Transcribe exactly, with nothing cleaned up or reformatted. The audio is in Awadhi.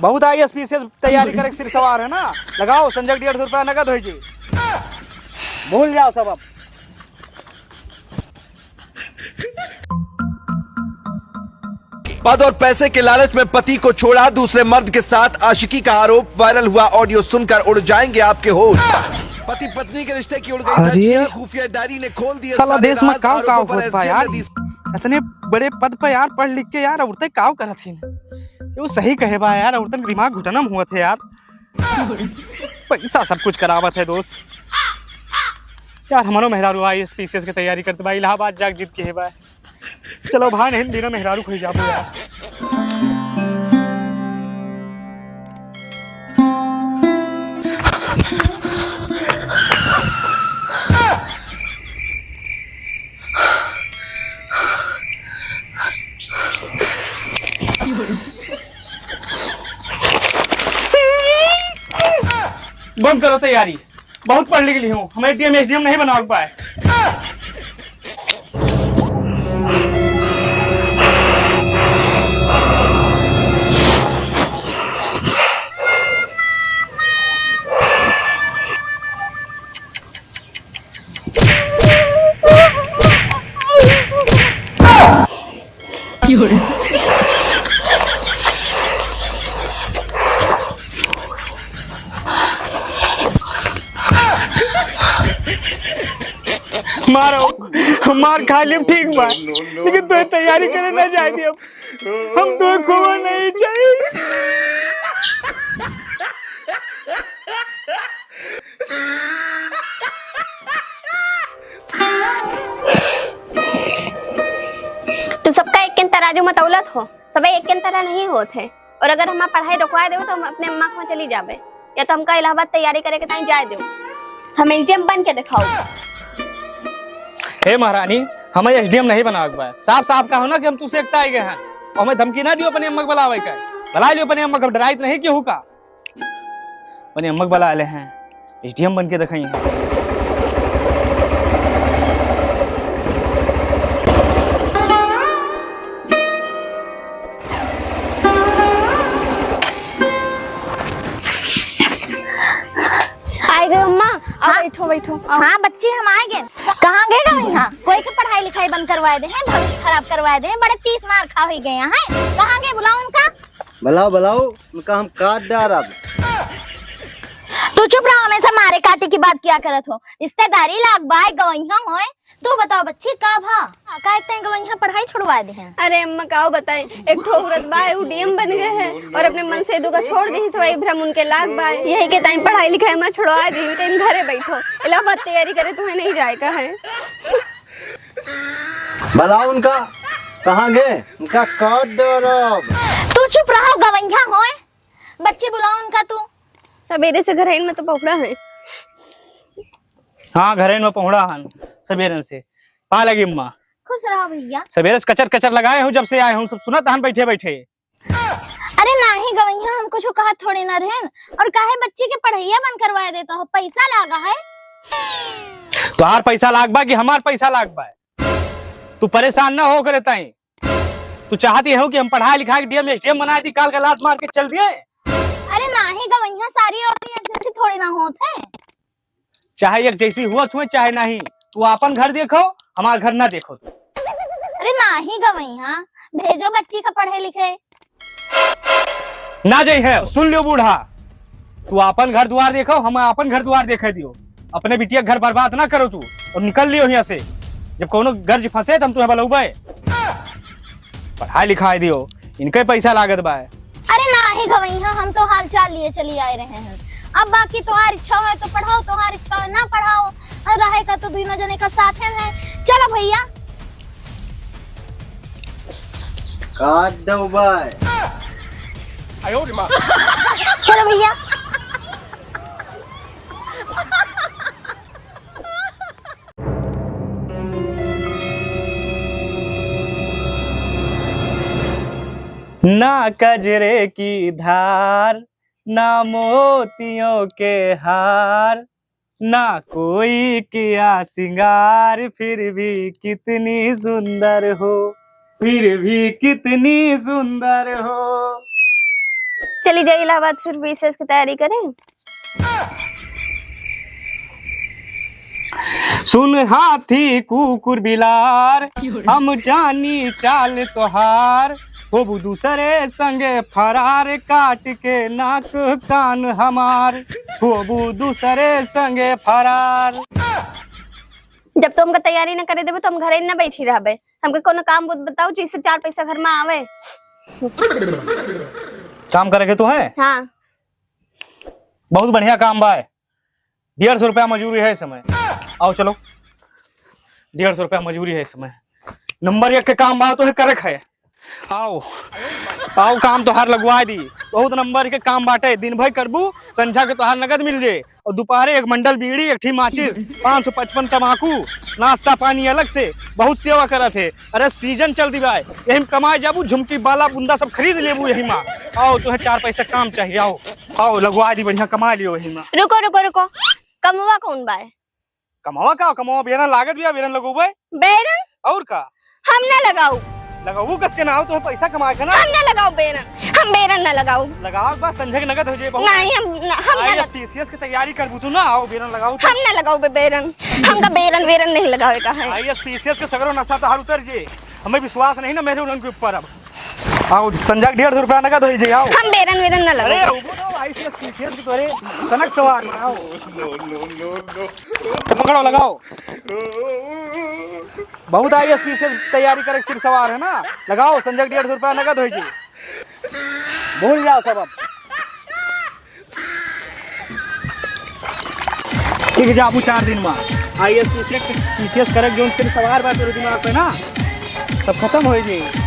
बहुत आईएएस पीसीएस तैयारी करे के सिर सवार है ना। लगाओ संजय के डेढ़ सौ रुपया नगद होइ जी। भूल जाओ सब अब। पद और पैसे के लालच में पति को छोड़ा दूसरे मर्द के साथ आशिकी का आरोप, वायरल हुआ ऑडियो सुनकर उड़ जाएंगे आपके होश। पति पत्नी के रिश्ते की उड़ गई धाज्जियां, खुफिया डायरी ने खोल दिए सारे राज, आरोपों पर एसडीएम ने दी। इतने बड़े पद पे यार पढ़ लिख के यार औरतें काव करत ही। ये सही कहे बा यार, औरतन के दिमाग घुटनम हुआ थे यार। पैसा सब कुछ करावत है दोस्त। यार हमारो मेहरारू आईएएस पीसीएस के तैयारी करते बा, इलाहाबाद जाके जीत के है बा। चलो भाई, नहीं बिना मेहरारू खोई जाबो यार। बंद करो तैयारी, बहुत पढ़ लिख ली हूँ, हमें डीएम एसडीएम नहीं बनावे पाए। मारो, मार खा लेब ठीक बा, लेकिन तोहे तैयारी करे ना जाए दियब। हम तोहे खोवा नहीं चाहिए। तू सबका एक तराजू में तौलत हो, सबे एक तरह नहीं होत है। और अगर हमार पढ़ाई रोकवा देबो तो हम अपने अम्मा के वहाँ चली जाबे, या तो हमका इलाहाबाद तैयारी करे के ताई जाए देबो। हम एसडीएम बन के दिखाओ। हे महारानी, हमें एसडीएम नहीं बनावे के बा। साफ साफ कहो ना कि हम तुसे एकता आए गए हैं। और हमें धमकी ना दियो अपने अम्मा के बुलावे का। बुला लियो अपने अम्मा के, डराइत नहीं केहू का। अपने अम्मा के बुला ले हैं, एसडीएम बन के दिखाई हैं। आए गए अम्मा, आओ हाँ? बैठो, बैठो, आओ। हाँ बच्ची, हम आए गए। कहाँ गए गवैया? कोई के पढ़ाई लिखाई बंद करवाए दे हैं, भविष्य खराब करवाए दे हैं, बड़े तीस मार खा हुई गए हैं। कहाँ गए, बुलाओ उनका। बुलाओ, बुलाओ, उनका हम काट डारब। तू चुप रहो, हमेशा मारे काटे की बात किया करत हो। रिश्तेदारी लाग बाय गवैया होए, तू बताओ बच्ची, का भा? का एक तैं गवैया पढ़ाई छुड़वा दे हैं? अरे अम्मा, काव बताई, एक ठो औरत बा, उ डीएम बन गए हैं और अपने मनसेधु का छोड़ दी, तो वही भ्रम उनके लाग बा। यही के ताई पढ़ाई लिखाई में छुड़वा दी, इनके इन घरे बैठो, इलाहाबाद तैयारी करे, तुम्हें नहीं जाए का है। बुलाओ उनका, कहाँ गए? उनका काट डारब। तू चुप रहो गवैया होए, बच्ची बुलाओ उनका तू। सवेरे से घरैन में तो पहुड़ा है। हाँ, घरैन में पहुड़ा हन सवेरे से। पा लगी अम्मा। खुश रहो भैया। सवेरे से कचर कचर लगाए हूँ, जब से आए हूँ, सब सुनत हन बैठे बैठे। अरे नाही गवैया, हम कुछ कहत थोड़े ना रहेन। और काहे बच्ची के पढ़ैया बंद करवाए देता हो, पैसा लागा है। तोहार पैसा लाग बा कि हमार पैसा लाग बा? तू परेशान ना हो करे ताई। तू चाहती हो कि हम पढ़ाई लिखाई के डीएम एसडीएम बना दी, काल का लात मार के चल दिए? अरे नाही गवैया, सारी औरतें एक जैसी थोड़ी ना होत है। चाहे एक जैसी हुआ तुम्हें चाहे नहीं, तू आपन घर देखो, हमार घर ना देखो तू। अरे नाही गवैया, भेजो बच्ची का पढ़े लिखे। ना जइहे, सुन लियो बूढ़ा, तू आपन घर दुआर देखो, हम आपन घर दुआर देखे दियो। अपने बिटिया के घर बर्बाद ना करो तू, और निकल लियो यहाँ से। जब कोनो गर्ज फंसे तो हम तुम्हें बलौबे। पढ़ाई लिखाई दियो, इनके पैसा लागत बा। अरे नाही गवैया, हम तो हाल चाल लिए चली आए रहे हैं। अब बाकी तुम्हारी इच्छा है तो पढ़ाओ, तुम्हारी इच्छा है ना पढ़ाओ, और रहे का तो दोनों जने का साथ है। चलो भैया। काट दो भाई। चलो भैया। ना कजरे की धार, ना मोतियों के हार, ना कोई किया सिंगार, फिर भी कितनी सुंदर हो, फिर भी कितनी सुंदर हो। चली जाई इलाहाबाद, फिर बीसीएस की तैयारी करें। सुन हाथी कुकुर बिलार, हम जानी चाल तोहार, होबू दूसरे संगे फरार, काट के नाक कान हमार, होबू दूसरे संगे फरार। जब तो हमका तैयारी न करे देबे, तो हम घरे न बैठी रहबे। हमके कोनो काम बुत बताओ, जिससे चार पैसा घर में आवे। काम करे के तो है? हाँ। बहुत बढ़िया काम बा। डेढ़ सौ रुपया मजूरी है इस समय। आओ चलो, डेढ़ सौ रुपया मजूरी है इस समय। नंबर एक के काम बा, तो है करे के है। आओ, आओ, काम तोहार लगवाए दी। बहुत नंबर के काम बाटे, दिन भर करबू, संझा के तोहार नगद मिल जे। और दोपहरे एक मंडल बीड़ी, एक ठी माचिस, पाँच सौ पचपन तमाकू, नाश्ता पानी अलग से, बहुत सेवा करत है। अरे सीजन चल दिवाए, यही में कमाए जाबू, झुमकी बाला बुंदा सब खरीद लेबू यही मा। आओ, तुम्हें चार पैसा काम चाहिए, आओ, आओ, लगवा दी, बढ़िया कमा लियो यही मा। रुको, रुको, रुको, कमवा कौन बाय? कमवा का? कमवा बेरन लागत बिया, बेरन लगौबे। बेरन? और का? हम ना लगाऊ। लगाऊ कस के ना हो, तुम्हें पैसा कमाए के ना। हम ना लगाऊ बेरन, हम बेरन ना लगाऊ। लगाओ बस, संझा के नगद हो जाए बहुत। नहीं, हम न, हम ना आईएएस लग- पीसीएस की तैयारी करबू तू ना, आओ बेरन लगाओ तो। हम ना लगाऊ बे बेरन, हमका बेरन वेरन नहीं लगावे का है। आईएएस पीसीएस के सगरो नशा तोहार उतर जे, हमें विश्वास नहीं ना मेरे उनके ऊपर। अब आओ, संझा के डेढ़ सौ रुपया नगद हो जाए, आओ। हम बेरन वेरन ना अरे लगाऊ। वो तो आईएएस पीसीएस की तोरे कनक सवार में, आओ। तो पकड़ो, लगाओ। बहुत आईएएस पीसीएस तैयारी करे के सिर सवार है ना, लगाओ, संझा के डेढ़ सौ रुपया नगद हो जाए। भूल जाओ सब अब। ठीक है, जाबू चार दिन में आईएएस पीसीएस, पीसीएस करे के जोन सिर सवार बा तोरे दिमाग पे ना, सब खत्म हो जाए।